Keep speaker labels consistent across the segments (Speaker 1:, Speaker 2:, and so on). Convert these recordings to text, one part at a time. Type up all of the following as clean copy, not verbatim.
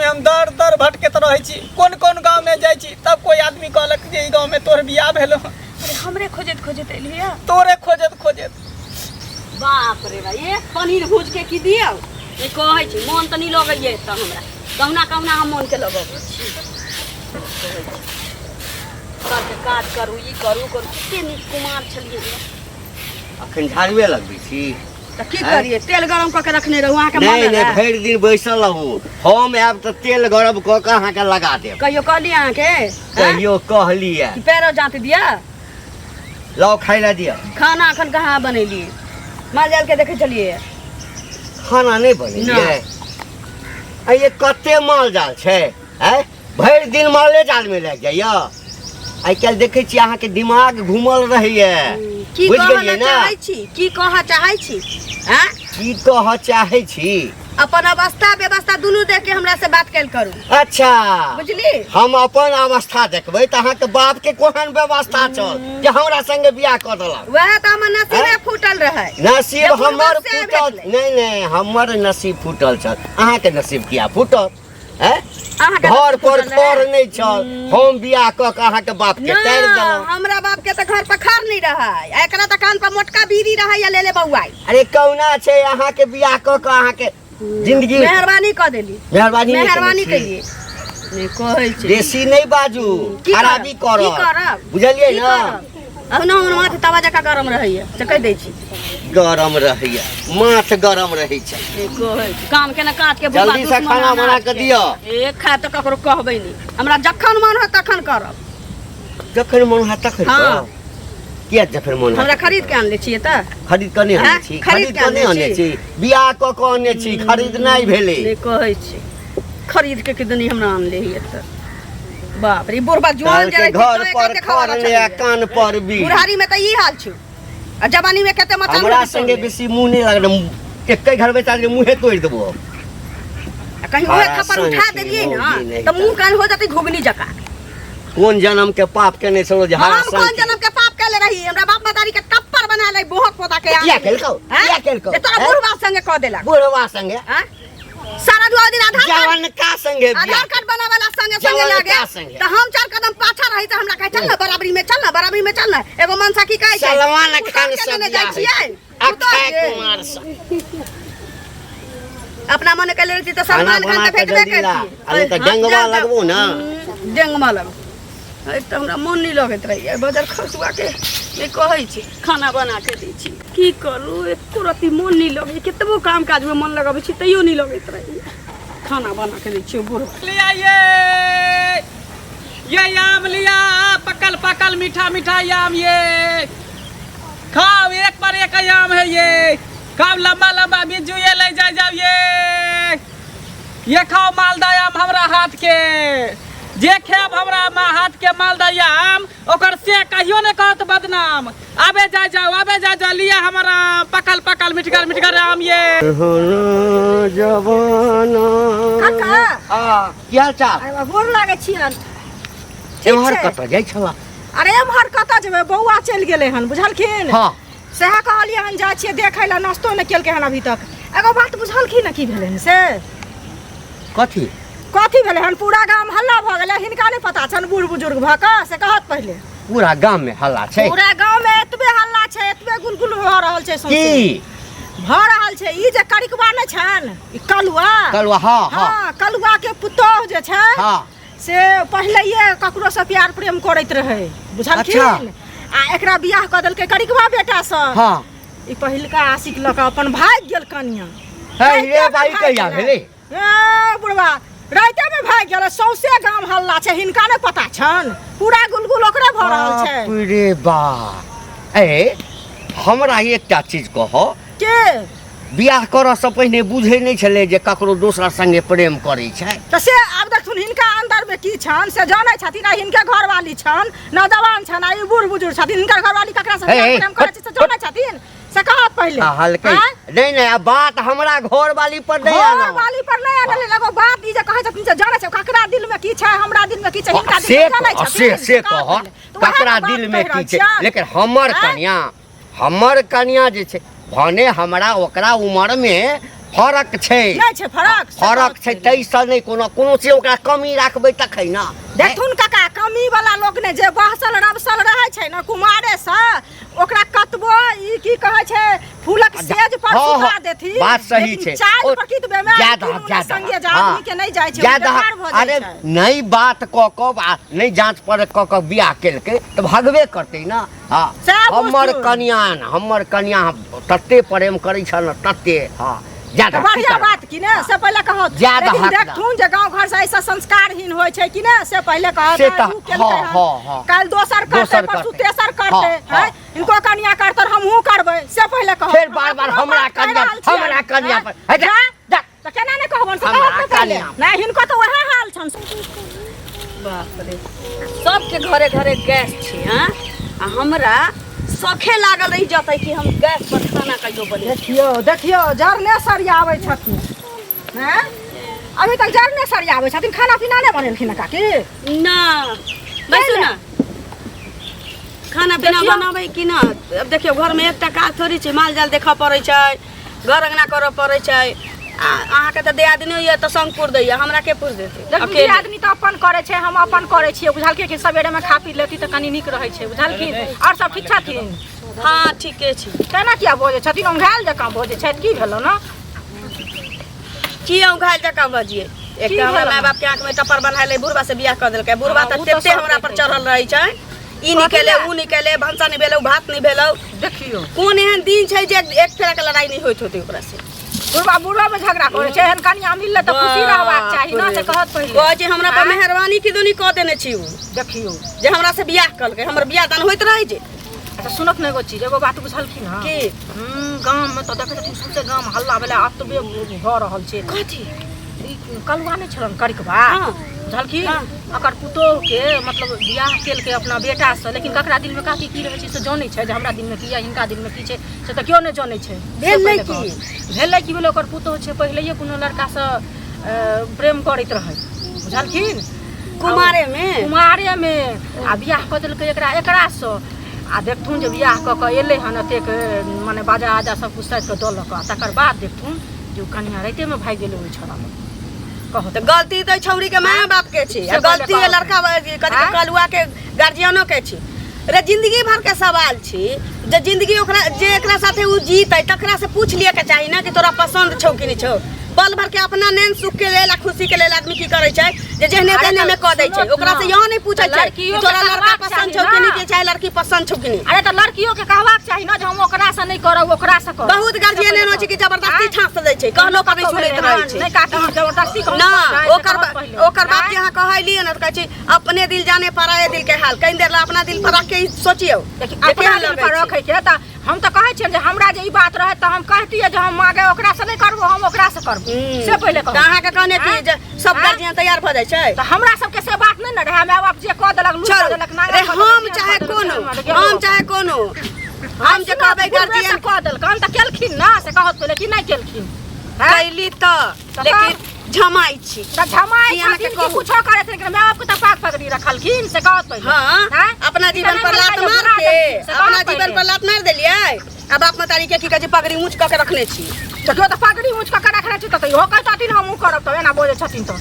Speaker 1: हम दर दर भटकैत रहै छी, कोन कोन गाँवमे जाइ छी, तब कोई आदमी कहलक जे ई गाँवमे तोहर बियाह भेलो हँ।
Speaker 2: अरे हमरे खोजैत खोजैत एलियै?
Speaker 1: तोरे खोजैत खोजैत।
Speaker 3: बाप रे बा, एक पनीर भूज के की दियौ? नहि कहै छी, मोन तऽ नहि लगैए तऽ हमरा कहुना कहुना हम मोनके लगबै छी। कहै छी घरके काज करू, ई करू करू, कते नीक कुमार छलियै ने।
Speaker 4: अखन झाड़ुए लगबै छी?
Speaker 3: तऽ की
Speaker 4: आँय?
Speaker 3: करियै, तेल गरम कऽ के रखने रहू अहाँके
Speaker 4: नहि
Speaker 3: मन
Speaker 4: नहि
Speaker 3: रहए।
Speaker 4: भरि दिन बैसल रहू, हम आयब तऽ तेल गरम कऽ कऽ अहाँके लगा देब।
Speaker 3: कहियो कहलियै अहाँके आँय?
Speaker 4: कहियो कहलियै
Speaker 3: कि पैरो जाँत दिअ?
Speaker 4: लाउ, खाइ लए दिअ।
Speaker 3: खाना अखन कहाँ बनेलियै, माल जाल के देखै छलियै।
Speaker 4: खाना नहि बनेलियै? आ ये कते माल जाल छै? आँय, भरि दिन माले जालमे लागि जाइए। आइ काल्हि देखै छी अहाँके दिमाग घूमल रहैए।
Speaker 3: की
Speaker 4: बुझि
Speaker 3: कहऽ
Speaker 4: गेलियै ने?
Speaker 3: चाहै छी, की कहऽ चाहै छी? आँय?
Speaker 4: की कहऽ चाहै छी?
Speaker 3: अपन अवस्था व्यवस्था दुनू देख के हमरा से बात कैल करू।
Speaker 4: अच्छा,
Speaker 3: बुझली?
Speaker 4: हम अपन अवस्था देखबै तऽ अहाँके बाप के कोहन व्यवस्था छल जे हमरा संगे बियाह कऽ देलक?
Speaker 3: वएह तऽ हमर नसीबे
Speaker 4: आँय?
Speaker 3: फूटल रहै।
Speaker 4: नसीब
Speaker 3: जे बुढ़बा
Speaker 4: हमर
Speaker 3: से
Speaker 4: फूटल
Speaker 3: भेटलै।
Speaker 4: नहि नहि, हमर नसीब फूटल छल, अहाँके नसीब किया फूटल? हैं?
Speaker 3: अहाँके
Speaker 4: घर
Speaker 3: नसीब
Speaker 4: पर
Speaker 3: फूटल रहै?
Speaker 4: खर नहि छल, हम बियाह कऽ के अहाँके बाप के तारि
Speaker 3: ना,
Speaker 4: देलहुँ।
Speaker 3: हमरा बाप के तऽ घर पर खर नहीं रहै, आ एकरा तऽ कान पर मोटका बीड़ी रहै या लेले बौआई।
Speaker 4: अरे कहुना छै अहाँके बियाह कऽ के अहाँके जिंदगी
Speaker 3: मेहरबानी कऽ देली।
Speaker 4: मेहरबानी नहि
Speaker 3: मेहरबानी
Speaker 4: केने छी।
Speaker 3: कहिए नहि कहै छै।
Speaker 4: बेसी नहि बाजू,
Speaker 3: की करब?
Speaker 4: खराबी
Speaker 3: की करब?
Speaker 4: बुझलियै
Speaker 3: की
Speaker 4: ने?
Speaker 3: करब? अहुना हमर माथ तवा जकाँ गरम रहैया से कहि दै छी।
Speaker 4: गरम रहैया माथ, गरम रहै छै।
Speaker 3: नहि कहै छी, काम केना काज के बुढ़बा
Speaker 4: जल्दी से
Speaker 3: दुश्मन
Speaker 4: खाना बना
Speaker 3: अनाज
Speaker 4: के दिअ।
Speaker 3: ए खाय तऽ ककरो कहबै नहि, हमरा जखन मन होत तखन करब।
Speaker 4: जखन मन हैत तखन
Speaker 3: हाँ।
Speaker 4: करब? किया जखन मन हैत?
Speaker 3: हमरा खरीद के आनले छियै तऽ।
Speaker 4: खरीद कऽ नहि आनै
Speaker 3: हैं?
Speaker 4: छी?
Speaker 3: खरीद
Speaker 4: खरीद
Speaker 3: के
Speaker 4: कऽ नहि
Speaker 3: आनने
Speaker 4: आनै
Speaker 3: छी?
Speaker 4: छी, बियाह कऽ कऽ आनै छी, खरीद नहि भेलै।
Speaker 3: नहि कहै छी, खरीद के किदनी हमरा आनले हियै तऽ। बाप रे, बुढ़बा जुआन जे
Speaker 4: कहलकै
Speaker 3: रहै छै,
Speaker 4: घर
Speaker 3: तो
Speaker 4: पर
Speaker 3: एकर देखावा
Speaker 4: खर नहि आ कान पर भी।
Speaker 3: बुढ़ारी में तऽ ई हाल छौ आ जवानी में कते मचान
Speaker 4: हमरा
Speaker 3: रोटी
Speaker 4: संगे
Speaker 3: तोड़ले।
Speaker 4: बेसी मुँह नहि लागल, एके घर में चाल मुँहे तोड़ि देबो।
Speaker 3: आ कहीं ओहे
Speaker 4: हरा
Speaker 3: थप्पड़
Speaker 4: संग
Speaker 3: उठा
Speaker 4: छी,
Speaker 3: देलियै ने
Speaker 4: मौगी नहि
Speaker 3: तऽ मुँह कान हो जेतै घुघनी जकाँ।
Speaker 4: कोन जन्म के पाप केने छलो जे हरा
Speaker 3: हम
Speaker 4: संग
Speaker 3: कोन
Speaker 4: छी?
Speaker 3: जन्म के पाप केले रही? हमरा बाप मदारी के टप्पर बना ले बोहक पोता के।
Speaker 4: किया केलकौ?
Speaker 3: हैं?
Speaker 4: किया केलकौ?
Speaker 3: जे तोरा
Speaker 4: हैं?
Speaker 3: बुढ़वा संगे कऽ देलक।
Speaker 4: बुढ़वा संगे?
Speaker 3: हैं? सारा दुआ दिन आधार कार्ड
Speaker 4: जवनका संगे बियाह।
Speaker 3: आधार कार्ड बनावेला संगे संगे
Speaker 4: जवनका
Speaker 3: लागे
Speaker 4: संगे।
Speaker 3: तऽ हम चार कदम पाछा रही तऽ हमरा कहै चल ना बराबरी में, चल ना बराबरी में, चल ना। एगो मनसा की कहै छै?
Speaker 4: सलमान
Speaker 3: उतार
Speaker 4: खान
Speaker 3: के
Speaker 4: से
Speaker 3: लेने
Speaker 4: बियाह
Speaker 3: जाइ छियै।
Speaker 4: अक्षय
Speaker 3: उतार के।
Speaker 4: कुमार से।
Speaker 3: अपना मन के लेने छी तऽ
Speaker 4: खाना
Speaker 3: सलमान खान
Speaker 4: बना
Speaker 3: तऽ
Speaker 4: के
Speaker 3: भेटबे
Speaker 4: जल्दी ला।
Speaker 3: करती।
Speaker 4: आ नहि तऽ डेंगवा लगबो ने।
Speaker 3: डेंगवा लगबो। अरे तऽ हमरा मन नहि लगैत रहैया बजर खसुआ के। नहि कहै छी, खाना बना के दै छी। की करू, एको रत्ती मन नहि लगैया। कतबो काम काजमे मन लगबै छी तैयो नहि लगैत रहैया। खाना बना के दै छियै बुढ़।
Speaker 1: लिया ये आम लिया, पकल पकल मीठा मीठा आम ये खाओ, एक पर एक आम है ये खाओ, लंबा लंबा बिज्जू ये ले जाए जाओ, ये खाओ मालदा आम हमरा हाथ के। जे खेब हमरा मा हाथ के मालदा आम ओकर से कहियो नहीं करत बदनाम। आबे जाए जाओ, आबे जाए जाओ, लिया हमारा आम, पकल पकल मिठगर मिठगर आम ये।
Speaker 4: जवाना।
Speaker 3: काका।
Speaker 4: आ, की हाल चाल?
Speaker 3: अरे गोर लागै छियन।
Speaker 4: एम्हर
Speaker 3: छै।
Speaker 4: कतऽ जाइ छला?
Speaker 5: अरे एम्हर कतऽ जेबै, बौआ चलि गेलै हन, बुझलखिन?
Speaker 4: हाँ।
Speaker 5: सएह कहलियै हन, जाइ छियै देखै लए, नाश्तो नहि केलकै हन अभी तक। एगो बात बुझलखिन ने की भेलै हन से?
Speaker 4: कथी?
Speaker 5: कथी भेलै हन? पूरा गाम हल्ला भऽ गेलै, हिनका नहि पता छनि बूढ़ बुजुर्ग भऽ कऽ, से कहत पहिले।
Speaker 4: पूरा गाम में हल्ला छै?
Speaker 5: पूरा गाँव में एतबे हल्ला छै, एतबे गुलगुल भऽ रहल छै सौंसे।
Speaker 4: की
Speaker 5: भऽ रहल छै? ई जे करिकबा नहि छनि, ई कलुआ।
Speaker 4: कलुआ, हाँ हाँ।
Speaker 5: हाँ, कलुआ के पुतोह जे छै
Speaker 4: हाँ
Speaker 5: से पहिलैये ककरोसँ प्यार प्रेम करैत रहै, बुझलखिन?
Speaker 4: अच्छा।
Speaker 5: आ एकरा बियाह कऽ देलकै करिकबा बेटासँ।
Speaker 4: हाँ
Speaker 5: ई पहिलका आशिक लऽ कऽ अपन भागि गेल कनिया।
Speaker 4: हे रे
Speaker 5: राइते मे
Speaker 4: बाई,
Speaker 5: भागि
Speaker 4: कहिया
Speaker 5: गेलै।
Speaker 4: भेलै?
Speaker 5: ए बुढ़वा, राइते मे भागि गेलै, सौंसे गाम हल्ला छै, हिनका नहि पता छनि? पूरा गुलगुल ओकरे भऽ रहल छै।
Speaker 4: बाप रे बा, ए हमरा एकटा चीज कह।
Speaker 5: के?
Speaker 4: बियाह करऽ से पहिने बुझै नहि छलै जे ककरो दोसरा संगे प्रेम करै छै?
Speaker 5: तऽ से आब देखथुन हिनका अंदर मे की छनि से जानै छथिन। आ हिनके घरवाली छनि, नौजवान छनि, आ ई बूढ़ बुजुर्ग छथिन, हिनकर घरवाली ककरा से
Speaker 4: हे,
Speaker 5: प्यार
Speaker 4: हे,
Speaker 5: प्रेम करै छै से जानै छथिन? से कहत पहिले।
Speaker 4: कहलकै
Speaker 5: आँय?
Speaker 4: नहि नहि, आब बात हमरा घरवाली पर नहि आनब।
Speaker 5: घरवाली पर नहि आनल। एगो बात ई जे कहै छथिन से जानै छै ककरा दिल में की छै, हमरा दिल में की छै, हिनका दिल
Speaker 4: से
Speaker 5: में जानै
Speaker 4: कह,
Speaker 5: छथिन?
Speaker 4: से से
Speaker 5: कहत
Speaker 4: कह
Speaker 5: पहिले। तऽ उएह
Speaker 4: ककरा
Speaker 5: ने बात
Speaker 4: दिल में
Speaker 5: कहि रहल
Speaker 4: की छै
Speaker 5: छियनि।
Speaker 4: लेकिन हमर
Speaker 5: आँय?
Speaker 4: कनिया, हमर कनिया जे छै, भने हमरा ओकरा उमर में फरक छै।
Speaker 5: नहि छै फरक? से
Speaker 4: फरक
Speaker 5: कहत
Speaker 4: छै।
Speaker 5: पहिले।
Speaker 4: ताहिसँ नहि कोनो कोनो चीज ओकरा कमी राखबै तखन ने।
Speaker 5: देखथुन काका, कमी वाला लोक ने जे बहसल रबसल रहै छै ने कुमारे से, ओकरा कतबो ई की कहै छै फूलक सेज पर सुता देथिन,
Speaker 4: बात सही
Speaker 5: लेकिन
Speaker 4: छै।
Speaker 5: चाल
Speaker 4: ओ
Speaker 5: पर की तऽ बेमार
Speaker 4: ज्यादा
Speaker 5: दुनू ने
Speaker 4: ज्यादा
Speaker 5: संगे जे
Speaker 4: हाँ।
Speaker 5: आदमी के नहि जाइ छै, ओ
Speaker 4: ज्यादा
Speaker 5: बेकार भऽ जाइ
Speaker 4: अरे
Speaker 5: छै।
Speaker 4: नहि बात कऽ कऽ आ नहि जाँच पर कऽ कऽ बियाह केलकै तऽ भगबे करतै ने। हँ,
Speaker 5: सएह
Speaker 4: हमर
Speaker 5: बुझथुन।
Speaker 4: कनिया ने, हमर कनिया तते प्रेम करै छल ने तते। हँ, ज्यादा
Speaker 5: तऽ
Speaker 4: की
Speaker 5: बढ़िया
Speaker 4: करबै?
Speaker 5: बात कि ने, से पहिले कहत।
Speaker 4: ज्यादा
Speaker 5: लेकिन
Speaker 4: हक ना।
Speaker 5: देखथुन जे गांव घर से ऐसा संस्कारहीन होइ छै कि ने, से पहिले कहत।
Speaker 4: से तऽ
Speaker 5: आइ ऊ केलकै
Speaker 4: हँ,
Speaker 5: हन।
Speaker 4: हँ, हँ।
Speaker 5: काल्हि दोसर करतै,
Speaker 4: दोसर
Speaker 5: परसू
Speaker 4: करतै।
Speaker 5: तेसर करतै।
Speaker 4: हँ, हँ।
Speaker 5: हैं? हिनको कनिया करतै, हमहूँ करबै, से पहिले कहत।
Speaker 4: फेर बार बार
Speaker 5: हम
Speaker 4: हमरा
Speaker 5: बात कहि
Speaker 4: कनिया
Speaker 5: रहल छियनि।
Speaker 4: हमरा कनिया
Speaker 5: हैं?
Speaker 4: पर हे जा,
Speaker 5: जा,
Speaker 4: जा।
Speaker 5: तऽ केना नहि कहबनि, से
Speaker 4: हमरा
Speaker 5: कहत ने पहिले।
Speaker 4: कनिया।
Speaker 5: नहि, हिनको तऽ वएह हाल छनि।
Speaker 3: बाप रे, सबके घरे घरे गैस छै। हाँ, आ हमरा शौखे लागल रहि जतै कि हम गैस पर खाना कहियो बनेबै।
Speaker 5: देखियौ देखियौ, जरने सरियाबै छथिन। हैं, अभी तक जरने सरियाबै छथिन, खाना पीना नहि बनेलखिन हँ काकी?
Speaker 3: ना, बैसू ना। खाना पीना
Speaker 5: देखियौ।
Speaker 3: बनाबै कि ना? अब देखियौ, घरमे एकटा काज थोड़ी छै, माल जाल देखऽ पड़ै छै, घर अङ्गना करऽ पड़ै छै। आ अहाँके तऽ दियादनी यऽ तऽ संग पुर दैया, हमरा के पुर देतै?
Speaker 5: देखू,
Speaker 3: अकेले।
Speaker 5: आदमी तऽ अपन करै छै, हम अपन करै छियै, बुझलखिन कि सवेरेमे खा पी लेती तऽ कनि नीक रहै छै, बुझलखिन? आओर सब ठीक छथिन?
Speaker 3: हँ, ठीके छै।
Speaker 5: केना किया बजै छथिन? औंघायल जकाँ बजै छथि, की भेलौ ने?
Speaker 3: की औंघायल जकाँ बजियै? एक
Speaker 5: की
Speaker 3: तऽ हमरा
Speaker 5: भेलौ?
Speaker 3: माय बाप के आँख में टप्पर बन्हायल रहै, बुढ़बा से बियाह कऽ देलकै। बुढ़बा
Speaker 5: हँ,
Speaker 3: तऽ
Speaker 5: उ तऽ
Speaker 3: तते
Speaker 5: सब
Speaker 3: हमरा पर
Speaker 5: देखै छै।
Speaker 3: चढ़ल रहै छै, ई
Speaker 5: कथी
Speaker 3: निकले
Speaker 5: लए?
Speaker 3: उ निकले, भनसा नहि भेलौ, भात नहि भेलौ।
Speaker 5: देखियौ,
Speaker 3: कोन एहन दिन छै जे एक फेरा के लड़ाई नहि होइत होतै ओकरा से?
Speaker 5: बुढ़बा बुढ़बा में झगड़ा करै छै। एहन कनिया मिललै तऽ खुशी रहबाक चाही ने, से कहत पहिले।
Speaker 3: कहै छै हमरा पर
Speaker 5: आँय?
Speaker 3: मेहरबानी की दुनी कऽ देने छी उ
Speaker 5: देखियौ
Speaker 3: जे हमरा से बियाह कलकै। हमर बियाह दान होइत रहै छै।
Speaker 5: अच्छा, सुनत ने, एगो चीज, एगो बात बुझलखिन हँ?
Speaker 3: की?
Speaker 5: गाममे तऽ देखै छथिन सौंसे गाम हल्ला भेलै, अतबे भऽ रहल छै।
Speaker 3: कथी?
Speaker 5: ई कलुआ नहि छलन करिकबा?
Speaker 3: हँ।
Speaker 5: बुझलखिन?
Speaker 3: हँ।
Speaker 5: ओकर पुतोहुके मतलब बियाह केलकै अपना बेटासँ, लेकिन ककरा दिलमे काकी की रहै छै से जानै छै जे हमरा दिलमे की यऽ, हिनका दिलमे की छै, से तऽ केओ नहि जानै छै। से
Speaker 3: भेलै
Speaker 5: पहिले
Speaker 3: की?
Speaker 5: कहू। भेलै की भेलै, ओकर पुतोहु छै पहिलैये कोनो लड़कासँ प्रेम करैत रहै, बुझलखिन?
Speaker 3: कुमारे मे?
Speaker 5: कुमारेमे। आ बियाह कऽ देलकै एकरा एकरासँ। आ देखथुन जे बियाह कऽ कऽ एलै हन, एतेक मने बाजा आजा सब किछु साजि कऽ देलक, आ तकर बाद देखथुन जे ओ कनिया राइतेमे भागि गेलै ओहि छौड़ा लग। कहू।
Speaker 3: तऽ गलती तऽ छौड़ी के माय बाप के छी आ
Speaker 5: से पहिले
Speaker 3: गलती
Speaker 5: कहू।
Speaker 3: लड़का कथी के
Speaker 5: आँय?
Speaker 3: कलुआ के गार्जियनो के छी रे। जिंदगी भर के सवाल छी जे जिंदगी ओकरा जे एकरा साथे उ जीतै तकरा से पूछ लिए के चाही ना कि तोरा पसंद छौ कि नहीं छौ। पल भर के अपना नैन सुख के लेल आ खुशी के लेल आदमी की करै छै जे जेहने
Speaker 5: अरे
Speaker 3: तेहने
Speaker 5: तऽ
Speaker 3: में कऽ दै छै।
Speaker 5: सुनत
Speaker 3: ओकरा से
Speaker 5: ना।
Speaker 3: इहो नहीं पूछै
Speaker 5: तऽ
Speaker 3: छै कि
Speaker 5: लड़कियो के
Speaker 3: तोरा लड़का
Speaker 5: कहबाक
Speaker 3: पसंद
Speaker 5: चाही
Speaker 3: छौ कि
Speaker 5: ना।
Speaker 3: नहीं, कि चाहे लड़की पसंद छौ कि नहीं।
Speaker 5: अरे तऽ लड़कियो के कहबाक चाही ना जे हम ओकरा से नहीं करब, ओकरा से करब।
Speaker 3: बहुत गार्जियन एहन होइ छै कि जबरदस्ती
Speaker 5: आँय?
Speaker 3: ठाँस दै छै, कहलो पर नहीं सुनैत रहै छै।
Speaker 5: नहीं काकी, जबरदस्ती कहू
Speaker 3: ना,
Speaker 5: से
Speaker 3: ओकर
Speaker 5: कहत पहिले।
Speaker 3: ओकर बाप
Speaker 5: आँय?
Speaker 3: जे अहाँ कहलियै ने तऽ कहै छै अपने दिल जाने पराये दिल के हाल। कनि देर ला अपना दिल पर रख के ई सोचियौ
Speaker 5: देखियौ,
Speaker 3: जे
Speaker 5: अपना
Speaker 3: केहन
Speaker 5: दिल
Speaker 3: लगै
Speaker 5: पर
Speaker 3: छै।
Speaker 5: रखै के तऽ हम तऽ कहै छियनि जे हमरा जे ई बात रहै तऽ हम कहतियै जे हम मागे ओकरा से नहि करबो, हम ओकरा से करबो, से पहिले
Speaker 3: तऽ
Speaker 5: कहू।
Speaker 3: अहाँके कहने की
Speaker 5: आँय?
Speaker 3: जे सब
Speaker 5: आँय?
Speaker 3: गार्जियन तैयार भऽ जाइ छै?
Speaker 5: तऽ हमरा सबके से बात नहि ने रहै। माय बाप जे कऽ देलक, लूट कऽ
Speaker 3: चलू
Speaker 5: देलक, नांगर
Speaker 3: रे,
Speaker 5: कऽ देलक,
Speaker 3: हम
Speaker 5: तेहन
Speaker 3: चाहे
Speaker 5: कऽ देलक,
Speaker 3: कोनो
Speaker 5: तेहन कऽ देलक।
Speaker 3: हम चाहे कोनो, हम जे कहबै
Speaker 5: बुढ़बे से
Speaker 3: गार्जियन
Speaker 5: कऽ देलकनि तऽ केलखिन ने, से कहत पहिले कि नहि केलखिन? आँय?
Speaker 3: कैली तऽ
Speaker 5: तऽ
Speaker 3: लेकिन झमाइ छी
Speaker 5: तऽ झमाइ
Speaker 3: की अहाँके
Speaker 5: छथिन कि
Speaker 3: कहू?
Speaker 5: कुछो करै छथिन, लेकिन माय बाप के तऽ पाग पगड़ी रखलखिन, से कहत पहिले।
Speaker 3: हाँ।
Speaker 5: आँय?
Speaker 3: अपना जीवन
Speaker 5: ई
Speaker 3: पर
Speaker 5: तऽ
Speaker 3: लात
Speaker 5: नहि
Speaker 3: मार
Speaker 5: बुरा
Speaker 3: के
Speaker 5: देलखिन, से
Speaker 3: अपना
Speaker 5: कहत
Speaker 3: जीवन
Speaker 5: पहिले।
Speaker 3: पर लात मारि देलियै आ बाप महतारी के की कहै छै पगड़ी ऊँच कऽ के रखने छी।
Speaker 5: तऽ केओ तऽ पगड़ी ऊँच कऽ के रखने छी तऽ इहो कहतथिन हमहूँ करब, तऽ एना बजै छथिन तऽ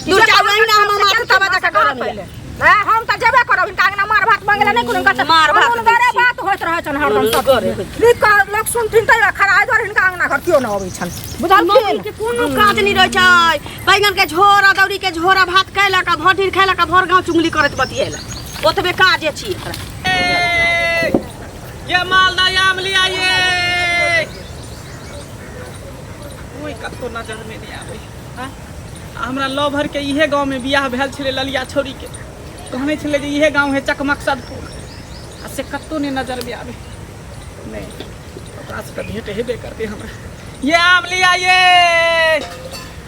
Speaker 3: दूर जाउ, अहिना हमर माथ तबा दऽ कऽ गरम
Speaker 5: पहिले। हैं, हम तऽ जेबे करब हिनका अंगना मार भात मांगे ला नहि कोनो हिनका।
Speaker 3: मार भात दै
Speaker 5: अनूनगरे
Speaker 3: छी।
Speaker 5: बात होइत रहै छनि हरदम सब।
Speaker 3: अनूनगरे होइत।
Speaker 5: नीक कह लोक सुनथिन तऽ खड़ा एहि दुआरे हिनका अंगना घर केओ नहि अबै छनि, बुझलखिन?
Speaker 3: के कोनो काज नहि रहै छै। बैंगन के झोर, अदौरी के झोर आ भात खैलक आ भर दिन खैलक आ भर गाँव चुगली करैत बतियेलक, ओतबे काजे छी एकरा।
Speaker 1: ये मालदा आम लिया ये ओहि कतको नजर में नहीं आबै। आँय? आ हमरा लवभर के इहे गाँव में बियाह भेल छलै ललिया छौड़ी के। कहने छलै जे इहे गाँव है चकमकसदपुर, आ से कतौ नहीं नजर में आबै। नहीं, ओकरा से तऽ भेंट हेबे करतै हमरा। ये आम लिया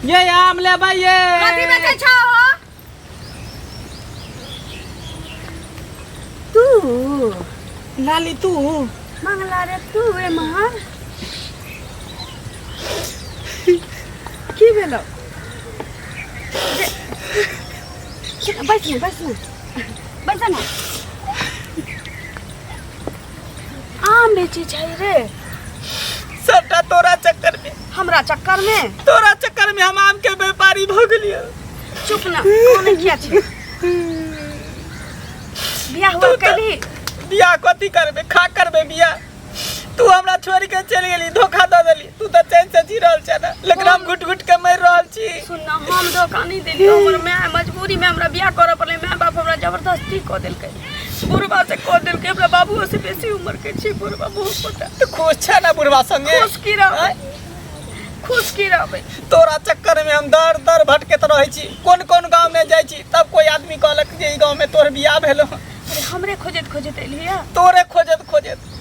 Speaker 1: ये आम लेबै ये।
Speaker 3: कथी बेचै छौ हो? तू
Speaker 1: लाली, तू
Speaker 3: मंगला रे, तू एम्हर की भेलौ? बैस ने, बैस ने, बैस ने। आम बेचै छै रे?
Speaker 1: सबटा तोरा चक्कर में।
Speaker 2: हमरा चक्कर में?
Speaker 1: तोरा चक्कर में हम आम के व्यापारी भ गेलियो।
Speaker 2: चुप ना, कोने किया छै? बियाह हुआ कैली?
Speaker 1: बियाह कथी करबे, खा करबे बियाह। तू हमरा छोड़ के चलि गेली, धोखा दऽ देली। तू तऽ चैन से जी रहल छे ना, लेकिन हम घुट घुट के मरि रहल छी।
Speaker 2: सुन ना, हम धोखा नहीं देली, हमर माय मजबूरी में हमरा बियाह करऽ पड़लै। माय बाप हमरा जबरदस्ती कऽ देलकै, बुढ़बा से कऽ देलकै। हमरा बाबूओ से बेसी उम्र के छै बुढ़बा, बहुत मोटा।
Speaker 1: तऽ खुश छे ना बुढ़बा संगे?
Speaker 2: खुश की रहबै, खुश की रहबै।
Speaker 1: तोरा चक्कर में हम दर दर भटकैत रहै छी, कोन कोन गाँव में जाइ छी, तब कोई आदमी कहलक जे ई गाँव में तोहर बियाह भेलो।
Speaker 2: अरे हमरे खोजैत खोजैत एलियै।
Speaker 1: तोरे खोजैत खोजैत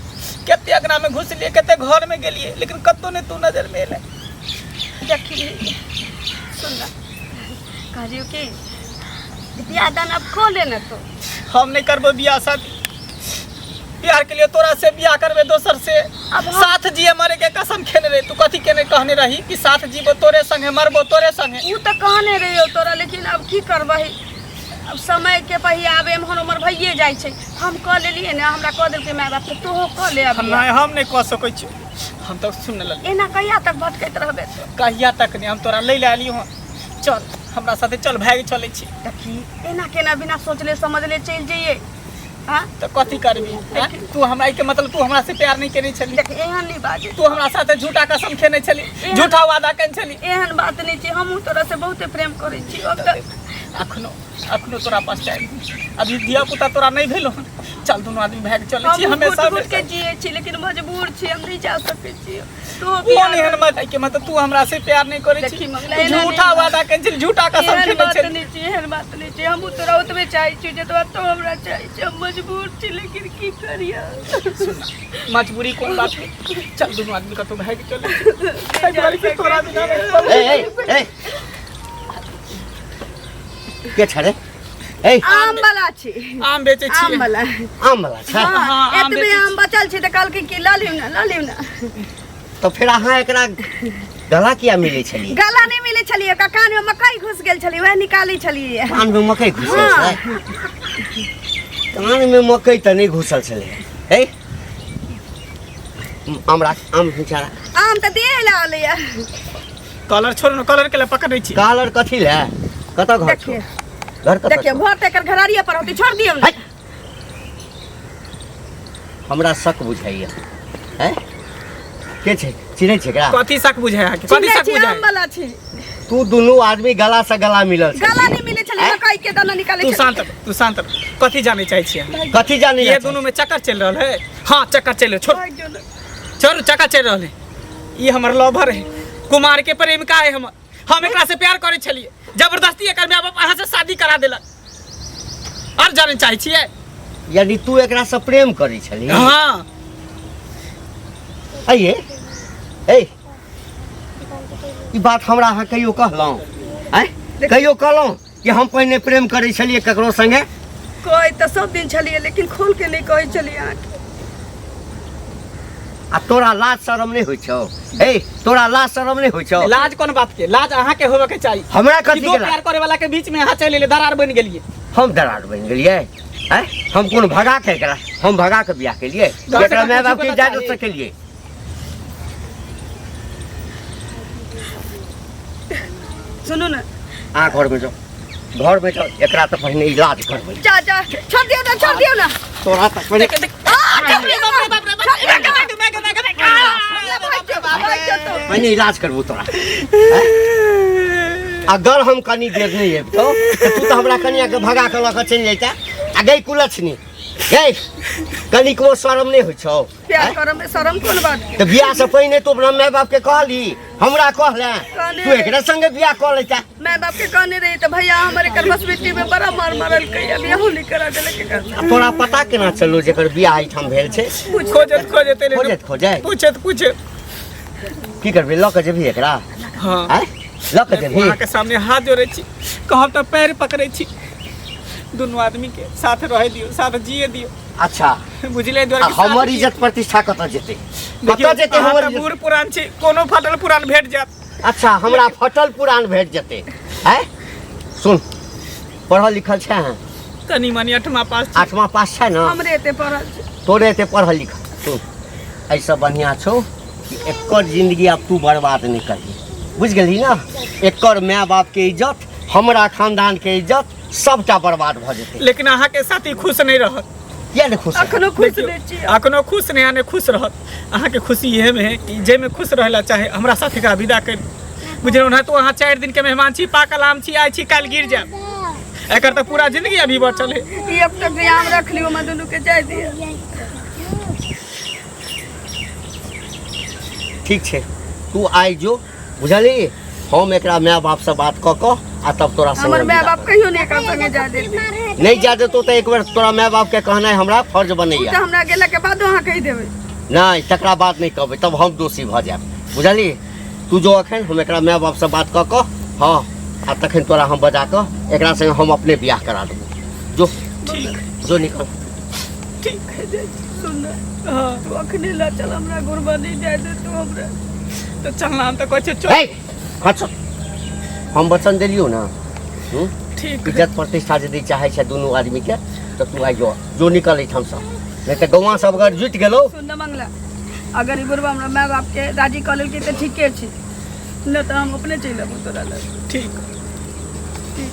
Speaker 1: कते अंगना में घुसलिए, कते घर में गेलिए, लेकिन कतौ नहीं तू नजर में एलै।
Speaker 2: देखी सुन ना, कहलियो कि बियाह दान अब खो ले ना तो।
Speaker 1: हम नहीं करबो बियाह शादी, प्यार के लिए तोरा से बियाह करबे दोसर से।
Speaker 2: अब हम-
Speaker 1: साथ जिए मरे के कसम खेने रही, तू कथी केने कहने रही कि साथ जीबो तोरे संगे, मरबो तोरे संगे।
Speaker 2: उ तऽ कहने रहियो तोरा, लेकिन अब की करबही, अब समय के पहिया आब एम्हर ओम्हर भइए जाइ छै। हम कऽ लेलियै ने, हमरा कऽ देलकै माय बाप, तऽ तोहो कऽ ले अब।
Speaker 1: नहीं, हम नहीं कऽ सकै छी। हम तऽ सुन लेलियै।
Speaker 2: एना कहिया तक भटकैत रहबे तू?
Speaker 1: कहिया तक नहीं, हम तोरा लै लए एलियौ हँ, चल हमरा साथे चल, भागि चलै छी।
Speaker 2: देखी एना केना बिना सोचले समझले चलि जइयै? हाँ
Speaker 1: तऽ कथी करबी? तू हमरा के मतलब तू हमरा से प्यार नहीं केने छली?
Speaker 2: देख एहन नहीं बाजे।
Speaker 1: तू हमरा साथे झूठा कसम खेने छली, झूठा वादा केने छली।
Speaker 2: एहन बात नहीं छै, हमहूँ तोरा से बहुते प्रेम करै छी। अब तऽ
Speaker 1: अखनो अखनो तोरा पास टाइम, अभी धिया पुता तोरा नहीं भेलो हन, चल दुनू आदमी भागि चलै छी।
Speaker 2: हमहूँ
Speaker 1: हमेशा
Speaker 2: घुटि घुटि के जियै छी, लेकिन मजबूर छी, हम नहीं जा सकै छी। तू
Speaker 1: कोन एहन मत के मतलब तू हमरा से प्यार नहीं करै छी?
Speaker 2: देखी मंगला, एना
Speaker 1: झूठा
Speaker 2: नहीं।
Speaker 1: वादा केने छली, झूठा कसम
Speaker 2: एहन
Speaker 1: खेने
Speaker 2: बात
Speaker 1: छली।
Speaker 2: नहीं छै, एहन बात नहीं छै, हमहूँ तोरा ओतबे चाहै छी जतबा तू हमरा चाहै छी। हम मजबूर छी, लेकिन की करियै?
Speaker 1: मजबूरी कोन बात के? चल दुनू आदमी कतौ भागि चलै छी। एहि दुआरे कि तोरा बिना
Speaker 4: ए ए ए के छै रे? ए
Speaker 2: आम वाला छी,
Speaker 1: आम बेचै
Speaker 2: आम
Speaker 1: छी।
Speaker 2: वाला।
Speaker 4: आम वाला छै?
Speaker 2: हाँ,
Speaker 1: हाँ, आम
Speaker 2: एतबे
Speaker 1: बेचै
Speaker 2: आम बचल छै तऽ कहलकै कि लऽ लियौ ने, लऽ लियौ ने।
Speaker 4: तऽ फेर अहाँ एकरा गला किया मिलै छलियै?
Speaker 2: गला नहि मिलै छलियै, ओकरा कानमे मकई घुसि गेल छलै, वएह निकालै छलियै।
Speaker 4: कान में मकई घुसल छै? कान में मकई तऽ नहि घुसल छलै। ए आम राख, आम बेचारा।
Speaker 2: आम तऽ दिए लए अलैया।
Speaker 1: कलर छोड़ ने, कलर के ले पकड़ै छी।
Speaker 4: कालर कथी ले? कतऽ घर छौ?
Speaker 2: देखियौ
Speaker 4: घर कतऽ
Speaker 2: देखियौ
Speaker 4: छौ?
Speaker 2: घर तऽ एकर घरारिये पर होतै, छोड़ दियौ ने।
Speaker 4: है। हमरा शक बुझाइया। हैं के छै? चिन्है छै एकरा?
Speaker 1: कथी शक बुझाय अहाँके? कथी
Speaker 2: चिन्है
Speaker 1: शक
Speaker 2: छी,
Speaker 1: बुझाय?
Speaker 2: आम वाला छी।
Speaker 4: तू दुनू आदमी गला से गला मिलल छै।
Speaker 2: गला नहि मिलै छलै, मकई के दाना निकालै
Speaker 1: तू
Speaker 2: छलै।
Speaker 1: शांत रह, तू शांत रह। कथी जानै चाहै छियै अहाँ?
Speaker 4: कथी जानी?
Speaker 1: ये दुनू में चक्कर चलि रहल है। हाँ चक्कर चलि रहल, छोड़
Speaker 2: भागि जो ने।
Speaker 1: छोड़, चक्कर चलि रहल है। ई हमर लवर है, कुमार के प्रेमिका है हमर। हम एकरा से प्यार करै छलियै, जबरदस्ती एकर माय बाप अहाँ से शादी करा देलक। आर जानै चाहै छियै?
Speaker 4: यानी तू एकरा से प्रेम करै छली?
Speaker 1: हाँ।
Speaker 4: आइए ए ई बात हमरा अहाँ कहियो कहलहुँ? आँय कहियो कहलहुँ कि हम पहिने प्रेम करै छलियै ककरो संगे?
Speaker 2: कहै तऽ सब दिन छलियै, लेकिन खोल के नहि कहै छलियै अहाँके।
Speaker 4: आ तोरा लाज शरम नहि होइ छौ? ए तोरा लाज शरम नहि होइ छौ?
Speaker 1: लाज कोन बात के? लाज अहाँ के होबे के चाही।
Speaker 4: हमरा
Speaker 1: कि
Speaker 4: कथी
Speaker 1: दो
Speaker 4: के लाज?
Speaker 1: प्यार करे वाला के बीच में अहाँ चलि एलियै, दरार बनि गेलियै।
Speaker 4: हम दरार बनि गेलियै? आँय हम कोन भगा के एकरा, हम भगा के बियाह केलियै?
Speaker 1: कम से
Speaker 4: एकरा
Speaker 1: कम
Speaker 4: माय बाप के
Speaker 1: पूछबो तऽ
Speaker 4: इजाजत
Speaker 1: चाही।
Speaker 4: से केलियै?
Speaker 2: सुनू ने,
Speaker 4: अहाँ घर में जाओ, घर में जाओ, एकरा तऽ पहिने इलाज करबै।
Speaker 2: जा जा, छोड़ दियौ ने, छोड़ दियौ ने।
Speaker 4: तोरा तऽ पहिने
Speaker 1: देख, देख। बाप रे बाप रे बाप रे बाप रे, बाप रे, बाप रे, बाप रे, बाप रे।
Speaker 4: पहिने इलाज करबू तोरा। आँय? अगर हम कनी देर नहि अबितौ तऽ तू तऽ हमरा कनिया के भगा के लऽ कऽ चलि जैता। आ गई कुलक्षणी, गई कनिकबो शरम नहि होइ छौ?
Speaker 2: प्यार
Speaker 4: आँय?
Speaker 2: करऽ मे शरम कोन बात के?
Speaker 4: तऽ बियाह से पहिने तू अपना माय बाप के कहली? हमरा कहले?
Speaker 2: कहने
Speaker 4: तू एकरा संगे बियाह कऽ लेता।
Speaker 2: माय बाप के कहने रही तऽ भैया हमर एकर बसबिट्टी में बड़ा मार मारलकै, अभी अहूँ नहीं करा देलक एकर।
Speaker 4: आ तोरा पता केना चलू जेकर बियाह एहिठाम भेल छै?
Speaker 1: खोजैत खोजैत एलै।
Speaker 4: खोजैत खोजैत
Speaker 1: पूछैत पूछैत।
Speaker 4: की करबी, लऽ कऽ जेबही एकरा?
Speaker 1: हाँ।
Speaker 4: आँय लऽ कऽ जेबही?
Speaker 1: अहाँके सामने हाथ जोड़ै छी, कहब तऽ पैर पकड़ै छी, दुनू आदमी के साथ रहै दियौ, साथ जिए दियौ।
Speaker 4: अच्छा
Speaker 1: बुझलियै? दुआरे
Speaker 4: आ
Speaker 1: कि साथ
Speaker 4: हमर
Speaker 1: जिए-
Speaker 4: इज्जत प्रतिष्ठा कतऽ जेतै?
Speaker 1: देखियौ,
Speaker 4: कतऽ जेतै
Speaker 1: अहाँ
Speaker 4: हमर
Speaker 1: तऽ
Speaker 4: इज्जत?
Speaker 1: बूढ़ पुरान छी, कोनो फाटल पुरान भेट जायत।
Speaker 4: अच्छा हमरा फटल पुरान भेट जेतै? आँय सुन, पढ़ल लिखल छै अहाँ?
Speaker 1: कनी मनी अठमा पास छी।
Speaker 4: आठमा पास छै ने?
Speaker 2: हमरे एते पढ़ल छै।
Speaker 4: तोरे एते पढ़ल लिखल। सुन, एहिसँ बढ़िआँ छौ कि एकर जिंदगी आब तू बर्बाद नहि करही बुझि गेलही ने एकर माय बापके इज्जत हमरा खानदानके इज्जत सबटा बर्बाद भऽ जेतै
Speaker 1: लेकिन अहाँके साथी खुश नहि रहत
Speaker 4: किया नहि खुश
Speaker 2: अखनो खुश
Speaker 1: देखियौ,
Speaker 2: नहि छी
Speaker 1: अखनो खुश नहि आ नहि खुश रहत अहाँके खुशी इएहमे है कि जाहिमे खुश रहै लए चाहे हमरा साथे एकरा विदा करि बुझलहुँ ने तो अहाँ 4 दिन के मेहमान छी पाकल आम छी आइ छी काल्हि गिर जायब एकर तऽ पूरा जिंदगी अभी बचल है
Speaker 2: ई अब तक आम रख लियो हमरा दुनू के जाय दिअ
Speaker 4: ठीक छै तू आइ जो बुझलही हम एकरा माय बापसँ बात कऽ कऽ आ तब तोरा संगे
Speaker 2: हमर
Speaker 4: हम
Speaker 2: माय
Speaker 4: विदा
Speaker 2: बाप
Speaker 4: करब।
Speaker 2: कहियो नहि एकरा संगे जाय देतै
Speaker 4: नहि जा देतौ तऽ एक बेर तोरा माय बापके कहनाइ हमरा फर्ज
Speaker 2: ओ
Speaker 4: बनैया
Speaker 2: तऽ हमरा गेला के बादो अहाँ कहि देबै
Speaker 4: नहि तकरा बाद नहि कहबै तब हम दोषी भऽ जायब बुझलही तू जो अखन हम एकरा माय बापसँ बात कऽ कऽ हँ आ तखन तोरा हम बजा कऽ एकरा संगे हम अपने बियाह करा देबो जो
Speaker 1: ठीक
Speaker 4: जो निकल
Speaker 1: ठीक
Speaker 2: सुन ने,
Speaker 1: हाँ
Speaker 2: तू अखने लऽ चल हमरा गुरबा नहि जाय देतौ हमरा
Speaker 1: तऽ चलना हम तऽ कहै छियै चल
Speaker 4: हे हट हम वचन देलियौ ने हूँ?
Speaker 1: ठीक
Speaker 4: इज्जत प्रतिष्ठा यदि चाहै छै दुनू आदमीके तऽ तू आइ जो जो निकल एहिठामसँ नहि तऽ गौआँ सब अगर जुटि गेलौ
Speaker 2: सुन ने मंगला अगर ई बुढ़बा हमरा माय बापके राजी कऽ लेलकै तऽ ठीके छै नहि तऽ हम अपने चलि अबू तोरा लग
Speaker 1: ठीक
Speaker 2: ठीक।